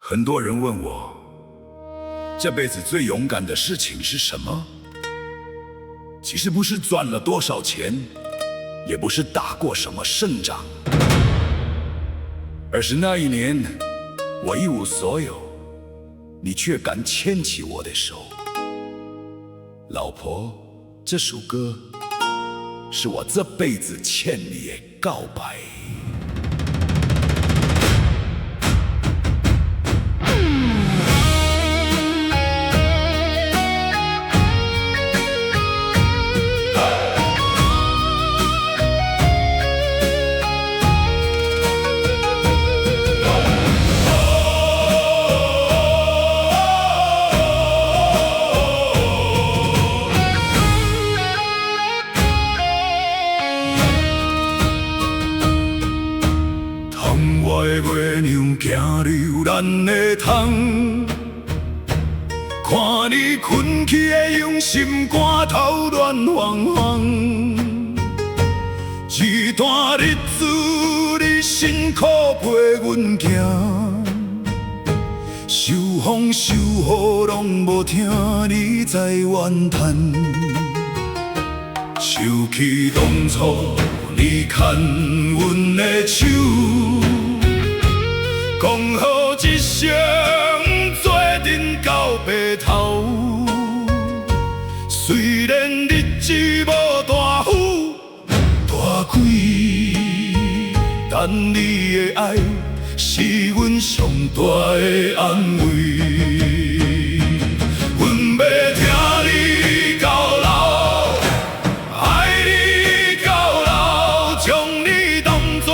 很多人問我，這輩子最勇敢的事情是什麼？其實不是賺了多少錢，也不是打過什麼勝仗，而是那一年我一無所有，你卻敢牽起我的手。老婆，這首歌是我這輩子欠你的告白。窗外的月亮行入咱的窗，看你睏去的样，心肝頭暖烘烘。這段日子你辛苦陪阮行，受風受雨攏無聽你在怨嘆。想起當初你牽阮的手，講好一生做陣到白頭。雖然日子無大富大貴，但你的愛是阮上大的安慰。阮欲疼你到老，愛你到老，將你當作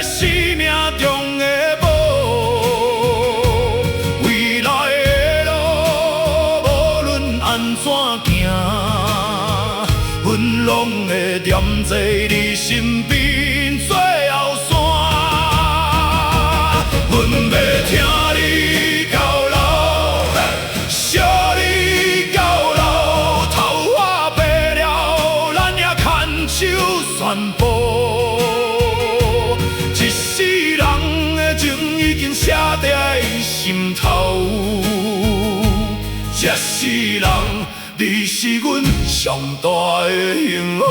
生命中的寶。未來的路，無論按怎行，阮攏會踮在你身邊做後山。阮欲疼你到老，惜你到老，頭髮白了，咱也牽手散步。一世人的情已經寫在心頭，這世人你是阮上大的幸福。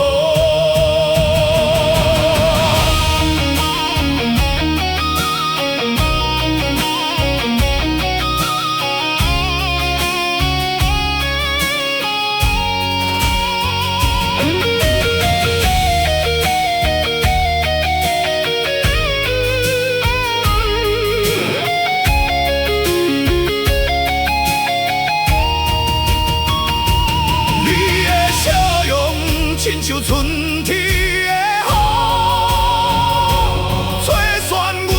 你的笑容親像春天的雨，吹散阮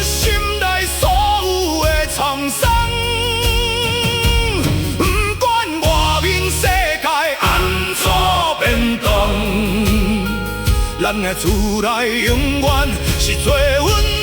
心內所有的創傷。不管外面世界按怎變動，咱的厝內永遠是做阮。